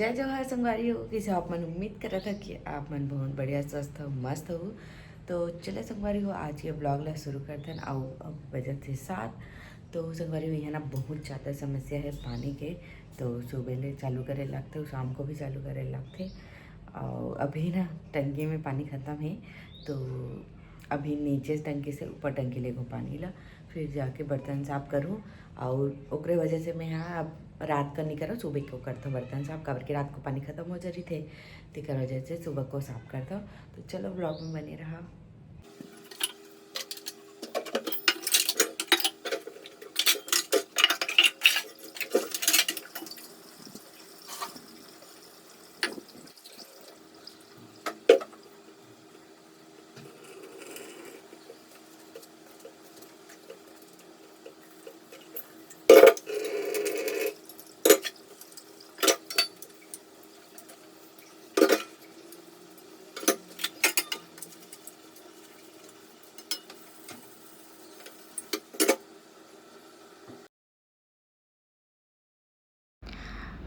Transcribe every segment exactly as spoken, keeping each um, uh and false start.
जय जोहार संगवारी हो, कइसे हो आप मन? उम्मीद करत हव कि आप मन बहुत बढ़िया, स्वस्थ हो, मस्त हो। तो चलो संगवारी हो, आज के vlog ला शुरू करथन। अउ अब बजत हे सात। तो संगवारी हो, यहाँ ना बहुत ज़्यादा समस्या है पानी के। तो सुबह ले चालू करे लगथे, शाम को भी चालू करे लगथे। अउ अभी ना टंकी में पानी खत्म है, तो अभी नीचे टंकी से ऊपर टंकी लेगो पानी ला, फिर जाके बर्तन साफ करूँ। अउ ओकरे वजह से मैं यहाँ अब रात का नहीं करव, सुबह को करथव बर्तन साफ, काबर कि रात को पानी खत्म हो जा रही थे, तेकर वजह से सुबह को साफ करथव। तो चलो, vlog में बने रहा।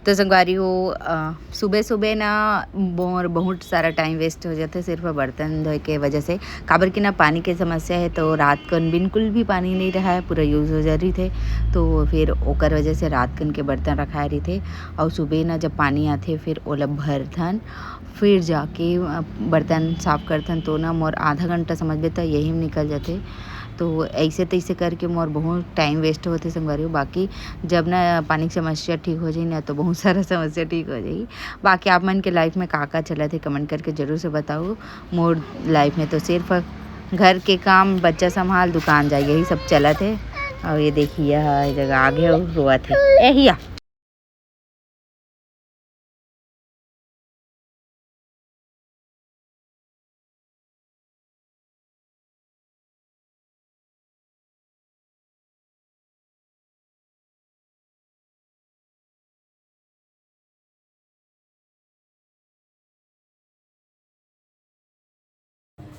तो संगवारी हो, अ, सुबह सुबह ना मोर बहुत सारा टाइम वेस्ट हो जाथे सिर्फ बर्तन धोए के वजह से, काबर कि ना पानी के समस्या है। तो रात कन बिल्कुल भी पानी नहीं रहा है, पूरा यूज़ हो जा रही थे। तो फिर ओकर वजह से रात कन के बर्तन रखाए रही थे, और सुबह ना जब पानी आथे, फिर ओला भरथन, फिर जाके, अ, बर्तन साफ करथन। तो ना मोर आधा घंटा समझ लेता यही में निकल जाथे। तो ऐसे तैसे करके मोर बहुत टाइम वेस्ट होथे संगवारी हो। बाकी जब ना पानी के समस्या ठीक हो जाही ना, तो बहुत सारा समस्या ठीक हो जाही। बाकी आप मन के लाइफ में का का चलत हे, कमेंट करके जरूर से बताओ। मोर लाइफ में तो सिर्फ घर के काम, बच्चा संभाल, दुकान जाए, यही सब चलत हे। और ये देखिए, ये जगह आगे और रोवत हे, ए हिया।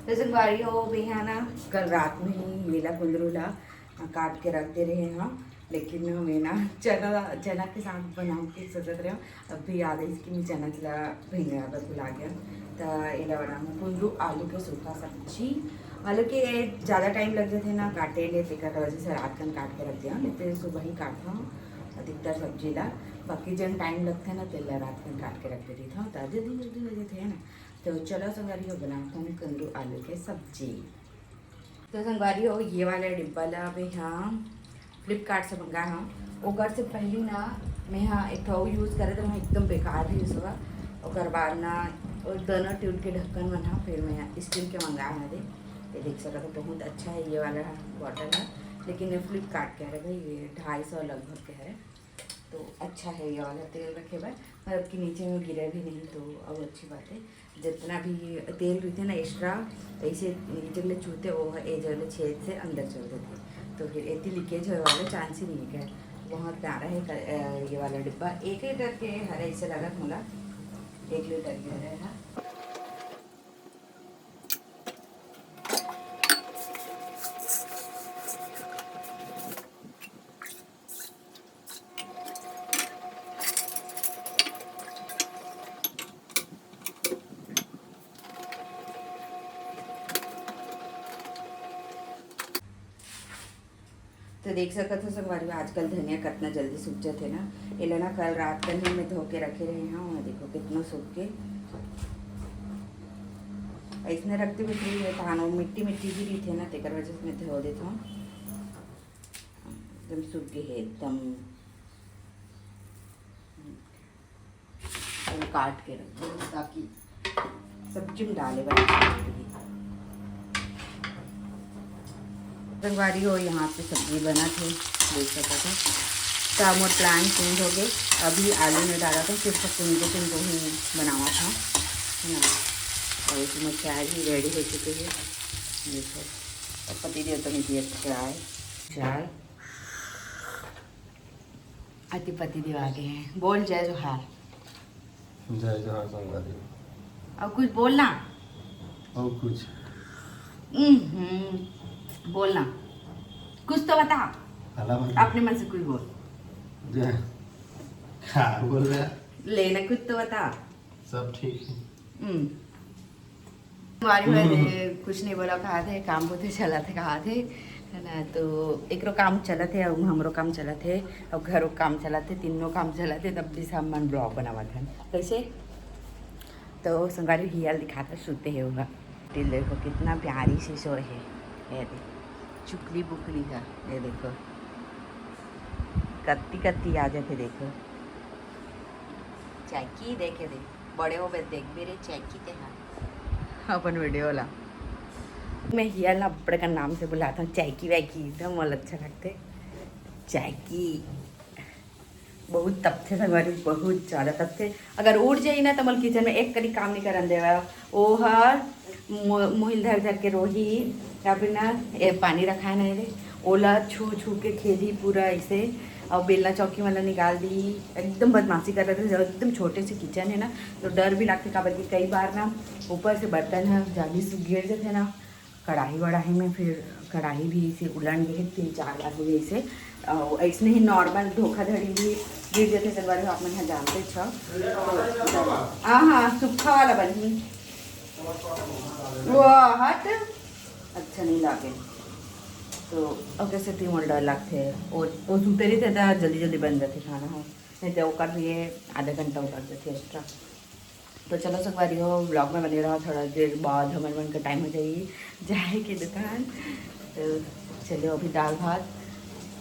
तो संगवारी हो, मैं हा ना कल रात में ही येला कुंदरू ला काट के रख दे रहे हैं, लेकिन मैं ना चना, चना के साग बनाऊँ के सोचत रहे हूँ। अभी याद है कि मैं चना ला भिंगा बर भुला गया। तो एला बनाऊँ कुंदरू आलू के सूखा सब्जी, मतलब कि ये ज़्यादा टाइम लग जाते ना काटे ले, तेकर वजह से रात कन काट के रख दिया, नहीं तो सुबह ही काटता हूँ अधिकतर सब्जी ला। बाकी जन टाइम लगता है ना, तेला रात कन काट के रख देती था, तो जल्दी जल्दी हो जाते है ना। तो चलो संगवारी हो, बनाता हूँ कुंदरू आलू के सब्जी। तो संगवारी हो, ये वाला डिब्बा ला मैं हा Flipkart से मंगाए हव। ओकर से पहली ना मैं हा एक ठो यूज़ करे, तो मैं एकदम बेकार रहिस हवय। ओकर बाद ना वो दोनों ट्यूब के ढक्कन मन हा फिर मैं हा स्टील के मंगाए हव। ये देख सकत हो, बहुत अच्छा है ये वाला बॉटल है, लेकिन ये Flipkart के हरे भाई, ये ढाई सौ लगभग के हरे। तो अच्छा है ये वाला तेल रखे बर, मतलब कि नीचे में गिरे भी नहीं, तो अब अच्छी बात है। जितना भी तेल रहिथे ना एक्स्ट्रा, ऐसे ये जगह ले चुहथे, वो ह-, ये जगह ले छेद से अंदर चल देथे, तो फिर एती लीकेज होए वाला चांस ही नहीं है। बहुत प्यारा है क-, अ, ये वाला डिब्बा, एक लीटर के हरे ऐसे लगत मोला, एक लीटर के हरे हा। तो देख सकत हो संगवारी, आजकल धनिया कतना जल्दी सूख जाथे ना। एला ना कल रात कन ही मैं धो के रखे रहे हव, देखो कितना सूख के। ऐसने रखते भी फ्री है, तहान वो मिट्टी मिट्टी भी रहिथे ना, तेकर वजह से मैं धो देत हव। एकदम सूख गे हे, एकदम। काट के रख दो ताकि सब्जी में डाले बर अच्छा लगही। संगवारी हो, यहाँ पे सब्जी बनत हे, देख सकत हो। तो मोर प्लान चेंज हो गए, अभी आलू नहीं डालत हव, सिर्फ कुंदरू कुंदरू ही बनावत हव, है ना। और इसमें चाय भी रेडी हो चुके हैं, देखो। और पति देव तो नहीं दिया चाय, चाय। अति पति देव आ गए हैं। बोल जय जोहार। जय जोहार संगवारी। और कुछ बोलना। और कुछ। हम्म, बोलना। कुछ तो बता। हला बता। अपने मन से कुछ बोल। जय। क्या बोल रहा है? लेना कुछ तो बता। सब ठीक है। हम्म। हमारे घर में कुछ नहीं बोला, कहा थे काम होते चला थे, कहा थे, है ना। तो एकरो काम चला थे और हमरो काम चला थे और घरो काम चला थे, तीनों काम चला थे, तब भी सब मन ब्लॉग बनावा था। कैसे? तो संगवारी हियल दिखाता, सुते है हुआ। दिल देखो कितना प्यारी सी सोए है। ये दे चुकली बुकली का, ये देखो कत्ती कत्ती आ जाते। देखो चैकी देखे दे, बड़े हो गए देख मेरे चैकी ते हाँ अपन वीडियो ला। मैं हिया ला बड़े का नाम से बुलाता हूँ, चैकी वैकी एकदम मोला अच्छा लगते। चैकी बहुत तपथे संगवारी, बहुत ज्यादा तपथे। अगर उठ जाई ना तो मोला किचन में एक कड़ी काम नहीं करन देवा। ओ हर मो- मोहिल धर धर के रोही, या फिर ना ए, पानी रखा है ना रे, ओला छू छू के खेली पूरा ऐसे। और बेलना चौकी वाला निकाल दी, एकदम बदमाशी कर रहे थे। एकदम छोटे से किचन है ना, तो डर भी लगते, काबर कि कई बार ना ऊपर से बर्तन है जाली से गिर जाते ना कढ़ाई वढ़ाई में, फिर कढ़ाई भी ऐसे उलट गए तीन चार बार हो गई से। और ऐसने ही नॉर्मल धोखाधड़ी भी गिर जाते संगवारी हो, आप मन यहाँ जानते छ। हाँ हाँ, सूखा वाला बनी। वो हट अच्छा नहीं लागे। तो ओकर सेती मोला डर लगथे। वो वो सुते रहिथे त जल्दी जल्दी बन जाथे खाना हो, नहीं तो ओकर लिए आधा घंटा लग जाथे एक्स्ट्रा। तो चलो संगवारी हो, ब्लॉग में बने रहो, थोड़ा देर बाद हमर मन का टाइम हो जाएगी जाए के दुकान। तो चलो अभी दाल भात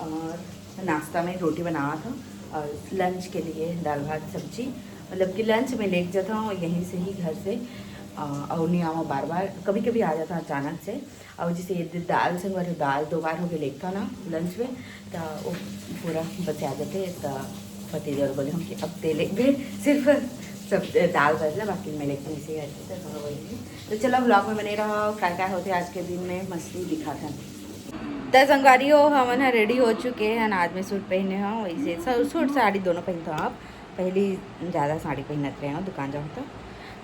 और नाश्ता में रोटी बनावा था और लंच के लिए दाल भात सब्जी, मतलब कि लंच में लेके जाता हूँ यहीं से ही घर से। अ, और नहीं आवा बार बार, कभी कभी आ जाता अचानक से। और जैसे ये दाल संगवारी हो, दाल दो बार हो गए लेखा ना लंच में, तो वो पूरा बचा जाते। तो पति देव बोले हम कि अब तेल एक भी सिर्फ सब दाल बचला, बाकी मैं लेकिन इसे करते तो थोड़ा वही। तो चलो ब्लॉग में बने रहो, क्या क्या होते आज के दिन में मछली दिखा था। तो संगवारी हो, हमन ह रेडी हो चुके हैं। आज मैं सूट पहने हूँ, वैसे सू- सूट साड़ी दोनों पहनता हूँ। आप पहली ज़्यादा साड़ी पहनत रहे हो दुकान जाओ तो।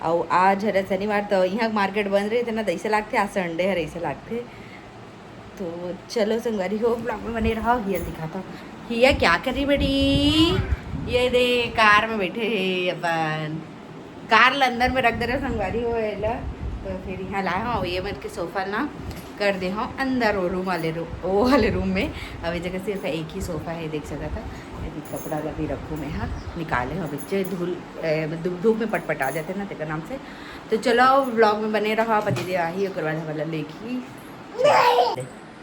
और आज हरे शनिवार तो यहाँ मार्केट बंद रही थे ना, तो ऐसे लगते आज संडे हर ऐसे लगते। तो चलो संगवारी हो, ब्लॉग में बने रहो। हिया दिखाता हूँ, हिया क्या कर रही बेटी? ये दे कार में बैठे है अपन, कार ल अंदर में रख दे रहे संगवारी हो एला। तो फिर यहाँ लाए हो ये मेरे के सोफा ना कर दे हो अंदर वो रूम वाले रूम, वो वाले रूम में। अब ये जगह सिर्फ एक ही सोफा है, देख सकता था। यदि कपड़ा ला भी रखूँ मैं, हाँ निकाले हो बच्चे धूल ए, धूप धूप में पटपटा जाते ना तेकर नाम से। तो चलो ब्लॉग में बने रहो, पति देव आही ओकर बाद हमारा लेगी।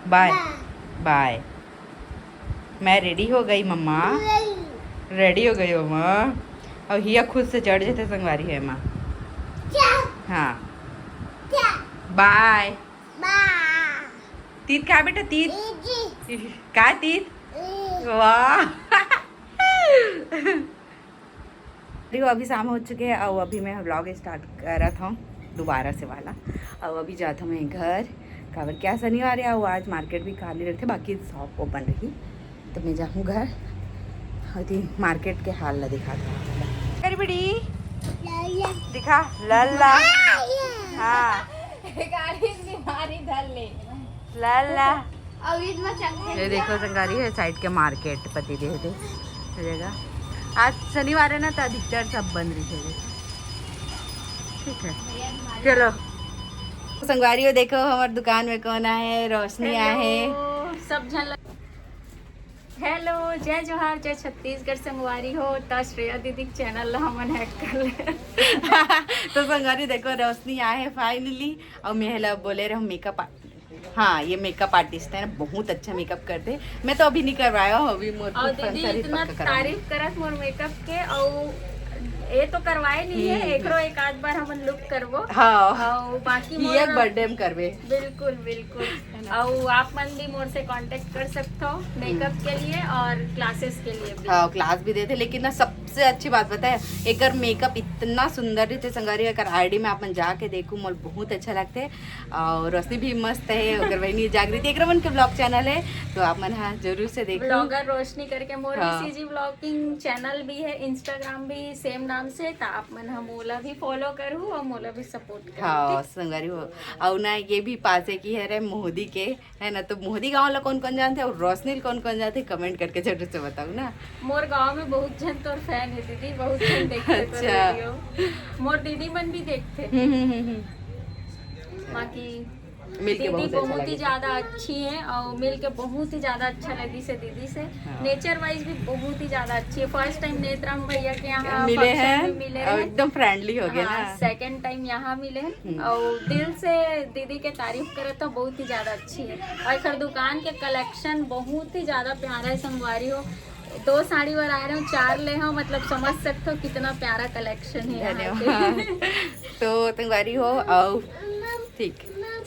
बाय बाय। मैं रेडी हो गई मम्मा, रेडी हो गई मम्मा। और हिया खुद से चढ़ जाते संगवारी है माँ। हाँ बाय। तीत खा बेटा, तीत। का तीत? वाह। देखो अभी शाम हो चुके हैं और अभी मैं व्लॉग स्टार्ट करत हूँ दोबारा से वाला। और अभी जात हूँ मैं घर, काबर क्या शनिवार है और आज मार्केट भी खाली रहते, बाकी शॉप ओपन रही। तो मैं जाऊँ घर, अति मार्केट के हाल ला दिखा था। अरे बड़ी दिखा लल्ला। हाँ गाड़ी बीमारी धर ले लल्ला। और ईद में चल ये देखो संगवारी है साइड के मार्केट पति दे दे जगह। आज शनिवार है ना तो अधिकतर सब बंद रही है। ठीक है चलो। संगवारी हो देखो हमारे दुकान में कौन आए, रोशनी आए। सब झन हेलो, जय जोहार, जय छत्तीसगढ़ संगवारी हो। त श्रेया दीदी के चैनल ला हमन हैक कर ले। तो संगवारी देखो रोशनी आए है फाइनली। और मैं ला बोले रहे मेकअप, हाँ ये मेकअप आर्टिस्ट है ना, बहुत अच्छा मेकअप करते। मैं तो अभी नहीं करवाया हूँ, अभी मोर और खुद दीदी फंक्शन ही इतना पक्का करवाना। तारीफ करत मोर मेकअप के, और ये तो करवाए नहीं है, हम्म। एकरो एक आध बार हमन लुक करबो। हाँ। और बाकी ये मोर बर्थडे में करबे। बिल्कुल बिल्कुल। और आप मन भी मोर से कांटेक्ट कर सकते हो मेकअप के लिए और क्लासेस के लिए भी। हाँ क्लास भी देते, लेकिन ना सबसे अच्छी बात बताए, एकर मेकअप इतना सुंदर रहते संगवारी, एकर आईडी में आप मन जाके देखो, मोर बहुत अच्छा लगते। और रोशनी भी मस्त है, अगर वही जागृति एक रमन के ब्लॉग चैनल है तो आप मन हाँ जरूर से देखो। ब्लॉगर रोशनी करके मोर हाँ। सीजी ब्लॉगिंग चैनल भी है, इंस्टाग्राम भी सेम नाम से, तो आप मन हाँ मोला भी फॉलो करू और मोला भी सपोर्ट करू। हाँ संगवारी हो। और ना ये भी पासे की है रे मोहदी के, है ना? तो मोहदी गांव ला कौन कौन जानते और रोशनी ला कौन कौन जानते, कमेंट करके जरूर से बताओ ना। मोर गांव में बहुत झन तोर फैन दीदी बहुत झन देखथे तोर अच्छा। वीडियो, मोर दीदी मन भी देखथे। हम्म हम्म हम्म हम्म। बाकी मिलके दीदी बहुत अच्छा बहुत ही लगे। ज्यादा अच्छी है और मिल के बहुत ही ज्यादा अच्छा लगिस हे दीदी से। हाँ। नेचर वाइज भी बहुत ही ज्यादा अच्छी है। फर्स्ट टाइम नेत्राम भैया के यहाँ मिले function हैं में मिले और हैं। एकदम फ्रेंडली हो गए ना। सेकंड टाइम यहाँ मिले हैं हम्म। और दिल से दीदी के तारीफ करत हो, बहुत ही ज्यादा अच्छी है। और एकर दुकान के कलेक्शन बहुत ही ज्यादा प्यारा है संगवारी हो। दो साड़ी बर आए रहे हो, चार ले हो, मतलब समझ सकते हो कितना प्यारा कलेक्शन है यहाँ पे। धन्यवाद। तो संगवारी हो, आओ। ठीक,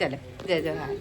चलो, जय जोहार।